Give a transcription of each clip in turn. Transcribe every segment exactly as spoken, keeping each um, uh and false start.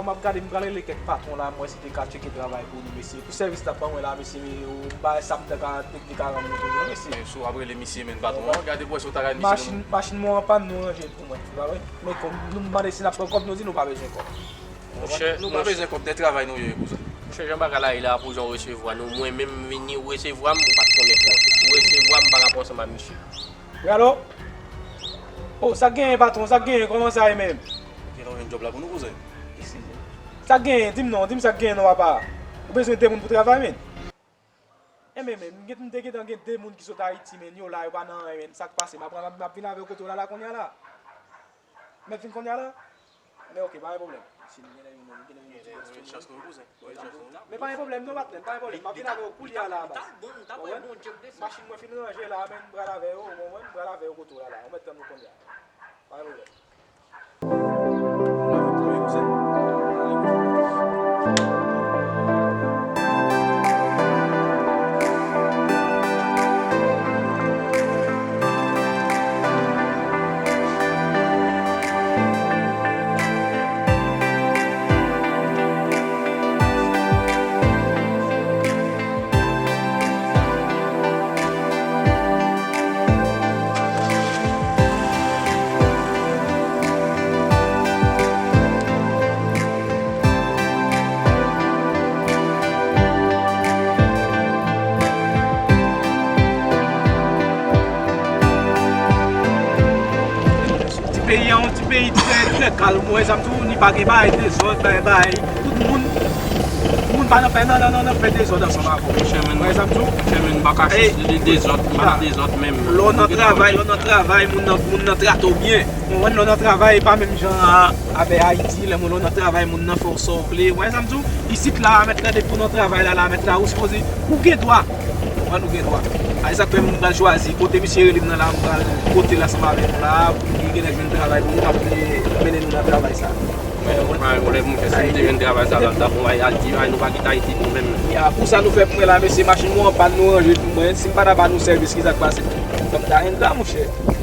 M ap gade, m pral rele kèk patwon la, m wè si te ka tcheke travay pou nou, mesye. Pou sèvis n ap ban mwen la, mesye, m ba sa m ta ka teknik a rann nou toujou, mesye. Men si w ap rele misye, men patwon an, gade pou wè si w ta ka misye. Machin, machin mwen an pann, nou ranje l pou mwen, ou pa wè? Men kòm nou mande si n ap pran kòb, nou di nou pa bezwen kòb. Monchè, nou pa bezwen kòb, dèyè travay nou ye, kouzen. Monchè, jan bagay la ye la, pou jan w resevwa nou, mwen menm m vini, ou resevwa m, ou pa t konnen kòb. Ou resevwa m pa rapò ansanm ak misye. Wi, alo? O, sa k genyen, patwon? Sa k genyen? Kòman sa ye menm? Genlè w jwenn djòb la pou nou, kouzen. Sa k genyen? Di m non, di m sa k genyen non, papa. Ou bezwen de moun pou travay, menm? Enben, menm, m te gentan gen de moun ki sot Ayiti, menm, yo la, yo pa nan anyen, menm. Sa k pase? M ap, m ap, m ap vin avè w kote w la, la, kounye a la. M mèt vin kounye a la? Men ok, pa gen pwoblèm. Si nou genlè youn, nou genlè youn ti chans nou, kouzen. Men pa gen pwoblèm non, patnè, pa gen pwoblèm. M ap vin avè w koulye a la, baz. Ou konprann? Machin mwen fin ranje la, men m pral avè w, ou konprann? M pral avè w kote w la, la. Ou mèt tann mwen kounye a. Pa gen pwoblèm. Ti peyi an, yon ti peyi trè, trè kalm, ou wè sa m di w, ni pa gen bagay dezòd, bagay, bagay. Tout moun, moun pa nan fè, nan, nan, nan, nan fè dezòd ansanm avè w. Ou wè sa m di w? Monchè, men m pa ka chèche dezòd, m pa nan dezòd menm. Lè w nan travay, lè w nan travay, moun nan, moun nan trate w byen. Ou konprann, lè w nan travay, e pa menm jan a, avè Ayiti, lè moun, lè w nan travay, moun nan fè w sa w vle. Ou wè sa m di w? Isit la, mèt la, depi w nan travay la, la, mèt la, ou sipoze, ou gen dwa. Ou konprann, ou gen dwa. A, e sa k fè m pral chwazi. Kote misye rele m nan la, m pral pote l ansanm avè nou la, pou nou genlè jwenn travay, pou nou kapab mennen nou nan travay sa. Mwen, mwen, pa gen pwoblèm, monchè, si m te jwenn travay sa, sa t ap bon, ay, al di, ay, nou pa kite Ayiti pou nou menm. Ya, pou sa nou fè pou mwen la, mesye, machin mwen an pann, nou ranje l pou mwen. Si m pa ta ba nou sèvis, ki sa k pase? Kòm ta enn la, monchè. Ou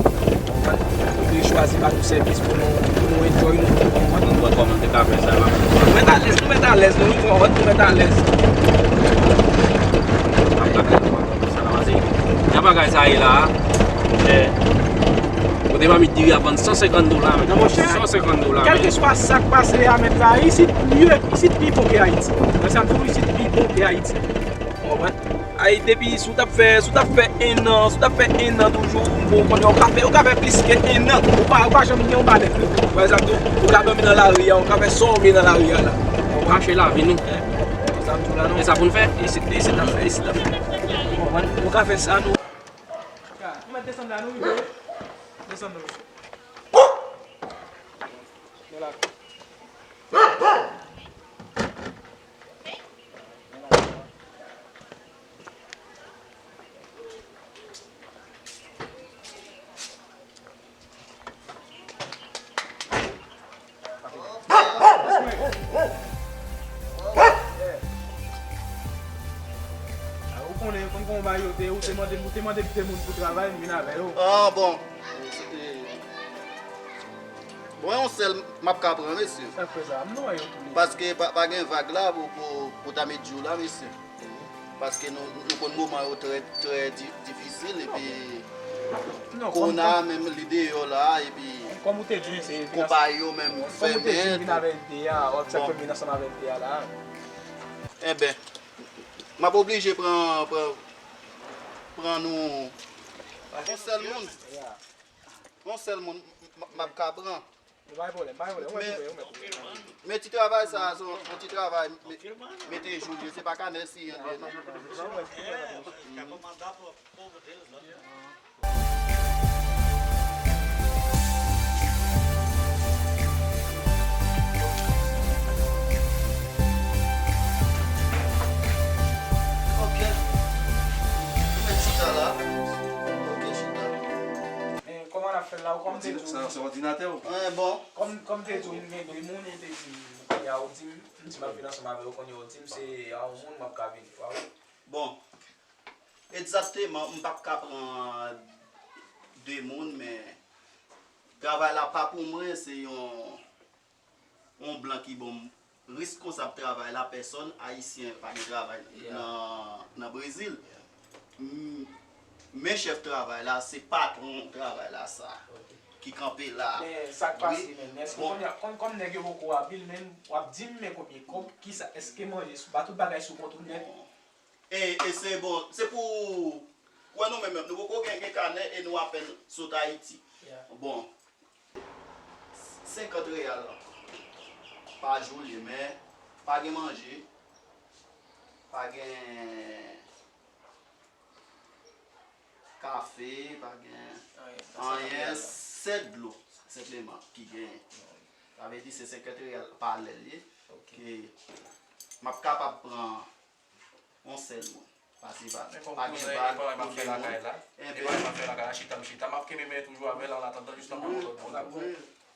konprann? Nou te chwazi ba nou sèvis pou nou, pou nou enjoy nou, ou konprann? Mwen wè kòman m te ka fè sa la. Nou mèt alèz, nou mèt alèz, nou, ou konprann? Nou mèt alèz. Ap gade kòman sa la pase. Jan bagay sa ye la, monchè. Kote mamit diri ap vann san senkant dola, men. Non, monchè. San senkant dola, men. Kèlkeswa sa k pase a, mèt la, isit, isit pi bon ke Ayiti. Mwen, sa m di w, isit pi bon ke Ayiti. Ou konprann? Ay, depi si w t ap fè, si w t ap fè enn an, si w t ap fè enn an toujou, bon, kounye a w ka fè, w ka fè plis ke enn an. Ou pa, ou pa janm gen yon malèt. Pa egzanp, ou ka dòmi nan lari a, ou ka fè sa w vle nan lari a la. Ou kache lavi nou. Sa m di w la, non. E sa pou n fè? E se, e se n ap fè, e se n ap fè. Ou konprann? Nou ka fè sa, nou. Ou mèt desann la, nou rive. Desann, nou rive. Men la. Ou konnen, konn kòman bagay yo te ye, ou te mande, ou te mande m de moun pou travay, m vin avè yo. Ah, bon. Bon, yon sèl m ap ka pran, mesye. Sa k fè sa? M nan yo tou. Paske pa, pa gen vag la pou, pou, pou ta met di w la, mesye. Paske nou, nou konn moman yo trè, trè di-, difisil, epi kòm, kòm, kòm, kòm ou te di m, se konpayi yo menm fèmen. Kòm ou te di m, vin avè ide a, sa k fè m vin ansanm avè ide a la. Enben, m ap oblije pran, pran, pran nou. Yon sèl moun. Yon sèl moun m, m ap ka pran. Pa gen pwoblèm, pa gen pwoblèm. Ou mèt, ou mèt, ou mèt. Men ti travay sa, se yon, yon ti travay, me-, mete jou, se pa kanè si, non. Ok. Ou mèt chita la. Ok, chita. Men kòman n ap fè l la, ou kòm te di w? Sa, se òdinatè ou? Eh, bon. Kòm, kòm te di w, m gen de moun, ou te di m, ya, ou di m, m di m ap vin ansanm avè yo, kounye a ou di m se a yon moun m ap ka vini, pa vre? Bon, egzakteman, m p ap ka pran de moun, men travay la pa pou mwen, se yon, yon blan ki ban m reskonsab travay la, pèsòn ayisyen pa gen travay nan, nan Brezil. M- Men chèf travay la, se patwon travay la sa, ki kanpe la. Men sa k pase menm? Èske kounye a, kòm, kòm nèg yo poko abil menm, w ap di m men konbyen kòb, kisa, èske manje sou, pa tout bagay sou kont ou nèt? E, e se bon, se pou, kwè nou menm, nou poko gen, gen kanè e nou apèn sot Ayiti. Bon, senkant reyal pa jou li, men pa gen manje, pa gen kafe, pa gen anyen, sèl dlo senpleman ki genyen. Sa vle di se senkant reyal pa lè l ye, ke m ap kapab pran yon sèl moun. Pase pa, pa gen vag pou de moun. Enben, chita, m chita, m ap kenbe men toujou avè l an atandan jistan pou yon lòt moun ap.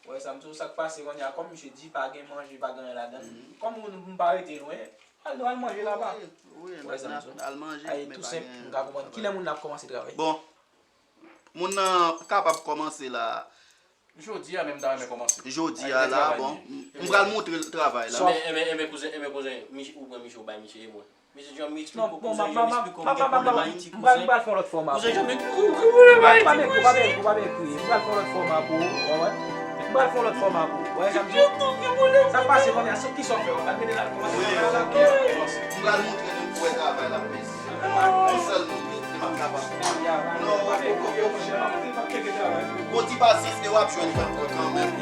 Ou wè sa m di w, sa k pase kounye a, kòm misye di pa gen manje, pa gen anyen ladan l, kòm nou, nou pa rete lwen, al, nou al manje laba. Wi, wi, al manje, men pa gen. Ay, tou senp, m ka konprann. Kilè moun nan ap kòmanse travay? Bon, moun nan kapab kòmanse la. Jodi a menm, m ta renmen kòmanse. Jodi a la, bon, m pral montre l travay la. Enben, enben, enben, kouzen, enben, kouzen, ou pran misye, ou bay misye e mwen. Mesye John, m eksplike w, kouzen John, m eksplike w, m gen pwoblèm Ayiti, kouzen. M pral fè yon lòt fòma pou ou. Kouzen John, m gen pwoblèm Ayiti, kouzen. Pa byen kriye, pa byen kriye. M pral fè yon lòt fòma pou ou, w wè. M pral fè yon lòt fòma pou ou. W wè sa m di w? Sa k pase kounye a, sou kisa w fè? W pral mete l al kòmanse travay la? M pral montre nou pou w wè travay la, mesye. Yon sèl moun ki, ki pa kapab. Non, pa byen kriye, monchè, pa byen kriye. Bon ti pasyans e w ap jwenn kanmenm.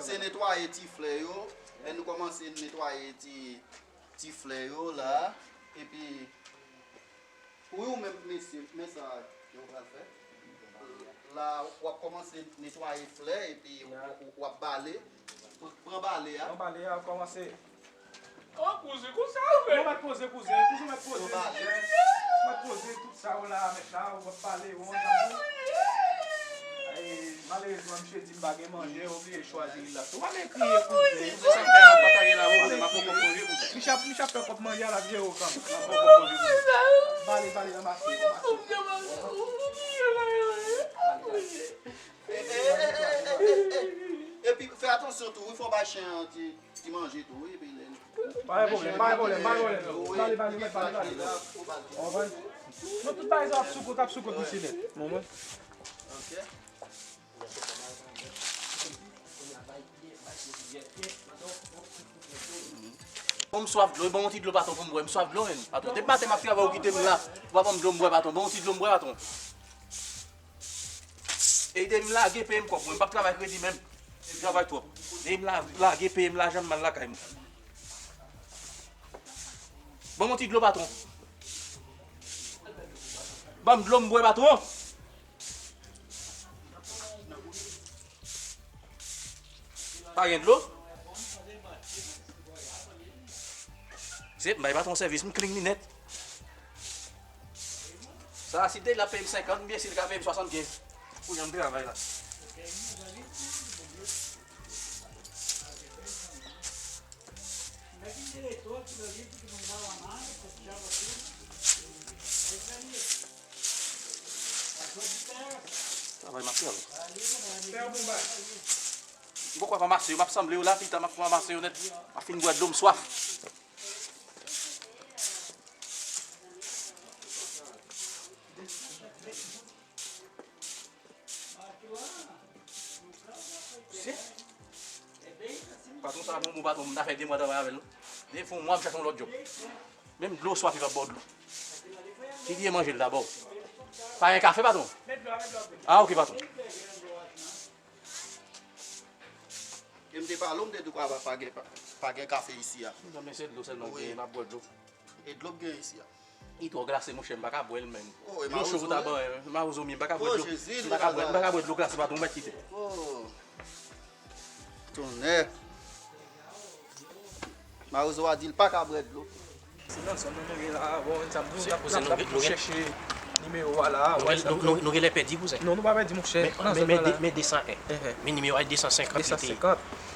Se netwaye ti flè yo. Lè nou kòmanse netwaye ti, ti flè yo la. Epi, wi, ou menm, mesye, men sa yo pral fè. La, w ap kòmanse netwaye flè, epi w, w, w ap bale. Pran bale a. Pran bale a, kòmanse. Oh, kouzen, kouzen, w fè? Mwen mèt poze, kouzen. Kouzen mèt poze, monchè. Mèt poze tout sa yo la, mèt la, w ap pale, w ap pale. Ay, malerezman, misye di m pa gen manje, oblije chwazi li la. Ou pa byen kriye, kouzen. Kouzen, sa m fè, m ap pataje la, kouzen, m ap poko konje, kouzen. Misye ap, misye ap fè kòb manje a, l ap jere w kanmenm. M ap poko konje, kouzen. Bale, bale, ranmase, ranmase. E, e, e, e, e, e, e. Epi, fè atansyon tou, wi, fò w bay chen an ti, ti manje tou, wi, epi lè. Pa gen pwoblèm, pa gen pwoblèm, pa gen pwoblèm. Bale, bale, bale, bale, bale. Ou konprann? Non, tout bagay sa ap sou kont, ap sou kont misye nèt. Ou konprann? Ok. Bon, m swaf dlo, wi, ban m yon ti dlo, patwon, pou m bwè. M swaf dlo, menm, patwon. Depi maten, m ap travay, ou kite m la. Ou pa ban m dlo, m bwè, patwon. Ban m yon ti dlo, m bwè, patwon. Ede m lage, peye m kòb mwen. M p ap travay kredi menm. M travay twòp. Ede m la-, lage, peye m lajan m, m al lakay mwen. Ban m yon ti dlo, patwon. Ban m dlo, m bwè, patwon. Pa gen dlo? Se, m bay patwon sèvis, m clean li nèt. Sa a, si te l ap peye m senkant, m byen si l ka peye m swasannkenz. Pou jan m travay la. Travay m ap travay. M poko ap ranmase yo, m ap sanble yo la, pita m ap ranmase yo nèt. M ap fin bwè dlo, m swaf. Se patwon sa, bon, bon patwon, m ta fè de mwa travay avè l, non. Depi fè yon mwa, m chache yon lòt djòb. Menm dlo, swaf, li p ap ba w dlo. Ki diye manje l ta ba w? Pa gen kafe, patwon? Ah, ok, patwon. E m te pale w, m te di w pa, pa gen, pa, pa gen kafe isi a. Non, men se dlo sèlman m genyen, m ap bwè dlo. E dlo k gen isi a? Li twò glase, monchè, m pa ka bwè l menm. Dlo cho pou ta ban, mawozo m ye, m pa ka bwè dlo. M pa ka bwè, m pa ka bwè dlo glase, patwon, ou mèt kite. Oh. Tonnè. Mawozo a di l pa ka bwè dlo. Se nan zòn nan nou ye la, bon, sa m di w, n ap, n ap, n ap tou chèche nimewo a la. Nou gen, nou, nou, nou genlè pèdi, kouzen. Non, nou pa pèdi, monchè. Men, men, men de san en. Men nimewo a desan senkant li te ye. Desan senkant.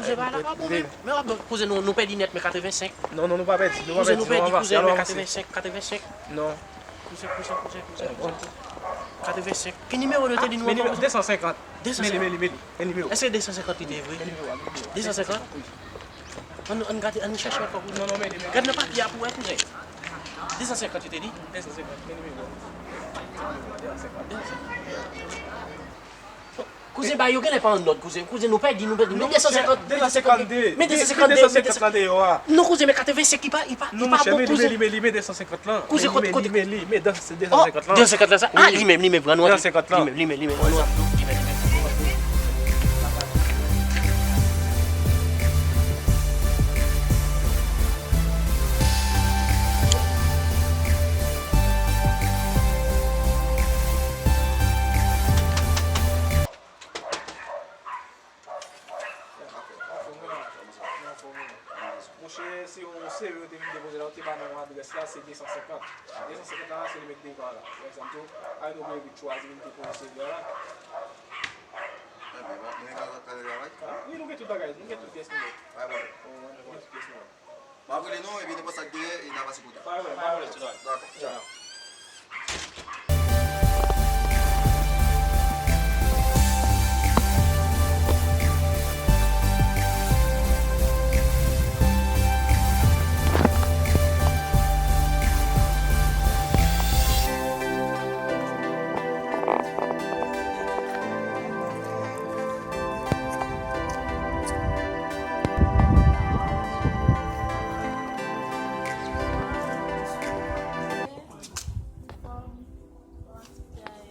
Kouzen pa la pa bon menm. Men w ap kouzen nou, nou pèdi nèt, men katrevensenk. Non, non, nou pa pèdi, nou pa pèdi, nou avanse, nou avanse. Kouzen, nou pèdi kouzen, men katrevensenk, katrevensenk. Non. Kouzen, kouzen, kouzen, kouzen. Katrevensenk. Ki nimewo nou te di nou ankò? Desansenkant. Men li, men li, men li, men nimewo. Èske desansenkant li te vre? Men nimewo a, men nimewo a. Desansenkant? Ann, ann gade, ann chèche ankò pou nou. Non, non, men nimewo. Gad nan papye a pou wè, kouzen. Desansenkant, yo te di? Desansenkant, men nimewo a. Desansenkant. Kouzen, ba yo genlè pa annòd, kouzen. Kouzen, nou pèdi, nou pèdi. Men desansenkant, men desansenkant, men desansenkant, men desansenkant. Non, kouzen, men katrevensenk, li pa, li pa, li pa bon, kouzen. Kouzen, kote, kote? Desansenkant lan. Desansenkant lan, sa? Ah, li menm, li menm, pran nou. Desansenkant lan. Li menm, li menm, li menm, pran nou. Li menm, li menm. Monchè, se yon seve yo te vin depoze la, yo te ba nou adrès la, se desansenkant. Desansenkant la, se li met devan la. Wè sa m di w, ale nou vin vit chwazi, vin depoze seve a la. Ebyen, nou gen tout bagay, nou gen tout pyès nou mèt. Wi, nou gen tout pyès nou mèt. M ap rele nou, epi nenpòt sa k genyen, e n a pase kote. Pa gen pwoblèm, pa gen pwoblèm. Dakò.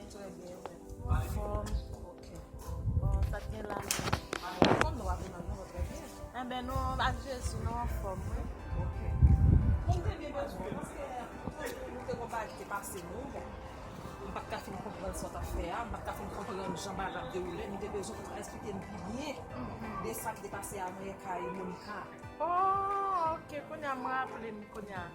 Trè byen, wi. Anfòm. Ok. Bon, sa k gen la menm? Anfòm, nou pa vin nan nou trè byen. Enben, nou ak Jezi, nou anfòm, wi. Ok. Bon, m te byen bezwen, paske nou te gon bagay ki te pase nou, bon. M pa t ka fin konprann sa w t ap fè a, m pa t ka fin konprann jan bagay la ap dewoule, m te bezwen pou w eksplike m pi byen de sa ki te pase avan kay Monica. Oh, ok, kounye a m raple m, kounye a.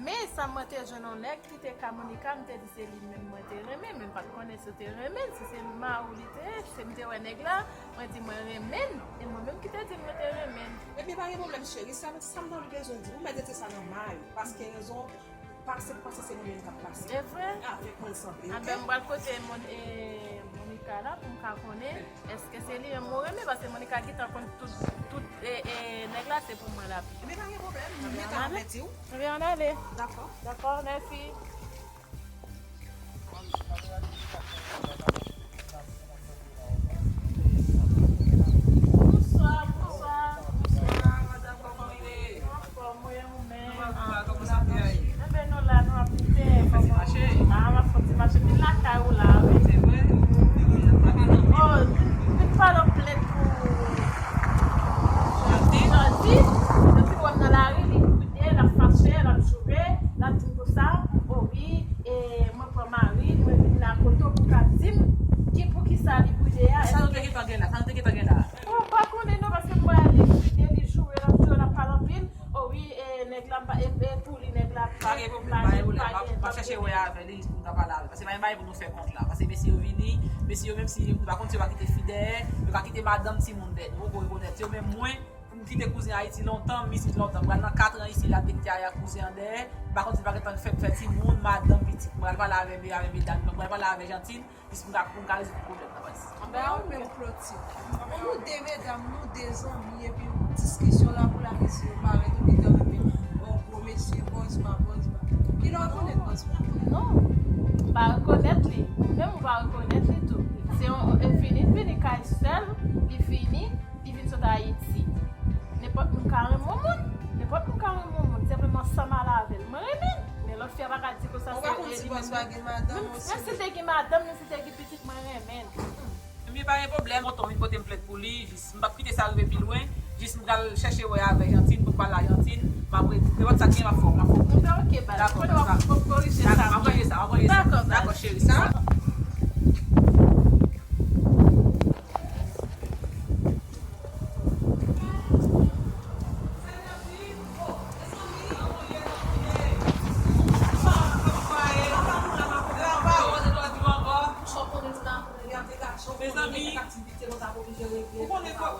Men sa mwen te jwenn yon nèg ki te ka Monica, m te di se li menm mwen te renmen, men m pa t konnen si w te renmen l, si se mari w li te ye, se m te wè nèg la, mwen di mwen renmen l, e mwen menm ki te di l mwen te renmen l. Ebyen, pa gen pwoblèm, cheri, sa, sa m ta bezwen di w, mèt rete sa nan may ou, paske rezon, pase pou pase, se nou menm k ap pase. E vre? Avèk mwen, l sanble, ok? Anben, m pral kote Mon-, e, Monica la pou m ka konnen èske se li menm mwen renmen, paske Monica gentan konn tout, tout, e, e, nèg la, se pou mwen l ap. Ebyen, pa gen pwoblèm, m gentan avèti w. Ebyen, ann ale. Dakò. Dakò, mèsi. Bonswa, bonswa. Bonswa, madanm, kòman w ye? Anfòm, wi, ou menm? Kòman w ye? Enben, nou la, nou ap lite. Kòman w ye? Ah, m ap fè ti mache. Vin lakay ou la, wi. Se vre? Oh, vin fè yon plent pou Janti. Janti, Janti wè m nan lari, li kriye, l ap fache, l ap joure, l ap di m konsa, oh wi, e mwen pran mari l, mwen vin la kote w pou w ka di m ki, poukisa li bride a. Sa nou te gentan gen la? Sa nou te gentan gen la? Oh, m pa konnen non, paske m wè li bride, li joure, l ap joure, l ap pale anpil. Oh wi, e nèg la, m pa, e, e pou li, nèg la pa gen, pa gen, pa gen. M ap chèche wè avè li, jis pou m ka pale avè l. Paske pa gen bagay pou nou fè kont la. Paske mesye yo vini, mesye yo, menm si nou pa konn si yo pa kite fi dèyè, yo pa kite madanm, timoun dèyè. Nou poko rekonèt yo, men mwen, pou m kite kouzen Ayiti lontan, m isit lontan. M pral nan katran isi la, m te kite aya kouzen an dèyè. M pa konn si l pa gentan fè, fè timoun, madanm, pitit. M pral pale avè, avè medam yo, m pral pale avè Jantine, jis pou m ka, pou m ka rezoud pwoblèm nan, baz. Anben, a ou menm, Clotilde. Bon, nou de medam, nou de zanmi, epi diskisyon la pou la, mesye yo parèt, ou gentan renmen yon gwo mesye, Bòzma, Bòzma. Kilè w rekonèt Bòzma? Non, m pa rekonèt li. Menm ou pa rekonèt li tou. Se yon, e fini, vini kay sè l, li fini, li vin sot Ayiti. Nenpòt moun ka renmen yon moun. Nenpòt moun ka renmen yon moun. Senpleman, sa m al avè l, mwen renmen l. Men lòt fi a pa ka di konsa se li menm. Ou pa konn si Bòzma gen madanm osi? Menm si l te gen madanm, menm si l te gen pitit, mwen renmen l. Ebyen, pa gen pwoblèm. Tonton vin pote m plent pou li. Jis, m p ap kite sa rive pi lwen. Jis m pral chèche wè avè Jantine, pou m pale a Jantine. M ap re-, nenpòt sa k gen, m ap fè w, m ap fè w konnen. Enben, ok, baz. Dakò, konnen w ap, w ap korije sa. M ap korije sa, m ap korije sa. Dakò, baz. Dakò, cheri, sa.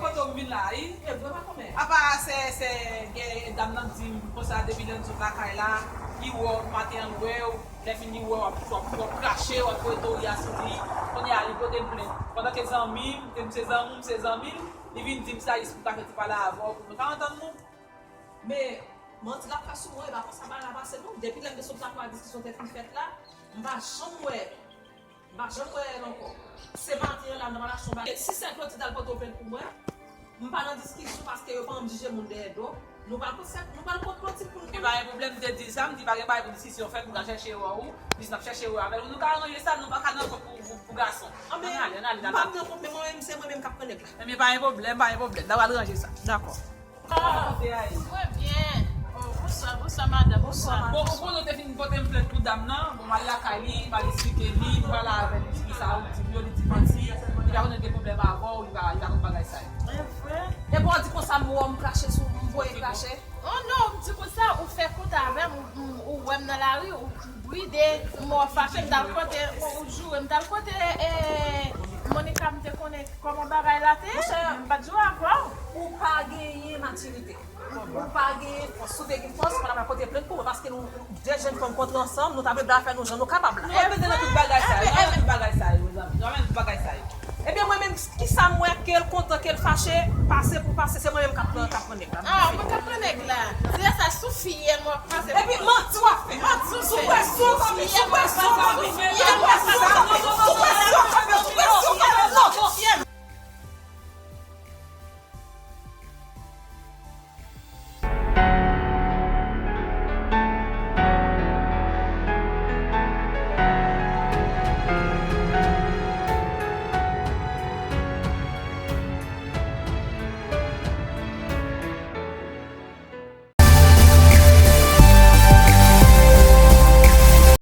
Kote w vin la, wi? E vre pa kòmè. Apa se, se gen dam nan di m konsa depi lè m sot lakay la, li wè w maten an l wè w, lè fini li wè w ap, w ap, w ap krache, w ap voye tori a sou li. Kounye a li pote m plent. Pandan ke zanmi m, ke m se zanmi w, m se zanmi l, li vin di m sa jis pou m ka fè ti pale avè w, pou nou ka antann nou. Men, manti l ap fè sou mwen, e pa konsa bagay la pase non. Depi lè m te sot lakay la, diskisyon te fin fèt la, m pa janm wè M pa janm wè l ankò. Se maten an la, nan malasyon bagay. Si sè Klotid al pote w plent pou mwen, m pa nan diskisyon paske yo pa janm jije moun dèyè do. Nou pral kot sè, nou pral kot Klotid pou nou. E pa gen pwoblèm, m te di l sa, m di pa gen bagay pou diskisyon fèt, m ka chèche wè w, m di n ap chèche wè avè l. Nou ka ranje sa, nou pa ka nan kont pou, pou, pou gason. Ann ale, ann ale, ann ale. M p ap nan kont, men mwen menm, se mwen menm k ap pran nèg la. Ebyen, pa gen pwoblèm, pa gen pwoblèm. N a pral ranje sa. Dakò. Kòman w te ye? Mwen byen. Oh, bonswa, bonswa, madanm, bonswa. Bon, ou konnen w te fin pote m plent pou dam nan. Bon, m al lakay li, m al esplike li, m pale avè li, di ki sa ou di m yo, li di manti. Li pa konnen l gen pwoblèm avè w, li pa, li pa konn bagay sa yo. E vre? Epi w di konsa m wè w, m krache sou, m voye krache. Oh non, m di konsa, ou fè kont avè m, ou, ou, ou wè m nan lari, ou, ou bride, m wè w fache, m t al kote, ou, ou joure, m t al kote, e, Monica, m te konnen kòman bagay la te ye, m pa t joure avè w. Ou pa genyen matirite. Ou pa genyen fòs. Si w te gen fòs, ou pa t ap pote plent pou mwen, paske nou, de jèn fanm kontre ansanm, nou t ap regle afè nou jan nou kapab la. Nou ap mete nan tout bagay sa yo, nou ap mete tout bagay sa yo, mezanmi. Nou ap mete tout bagay sa yo. Ebyen, mwen menm, kisa m wè ke l kontan, ke l fache, pase pou pase, se mwen menm k ap pran, k ap pran nèg la. Ah, mwen k ap pran nèg la. Se sa, sou fiyèl mwen ap pase. Epi manti w ap fè. Manti w fè. Sou presyon, papi, sou presyon, papi.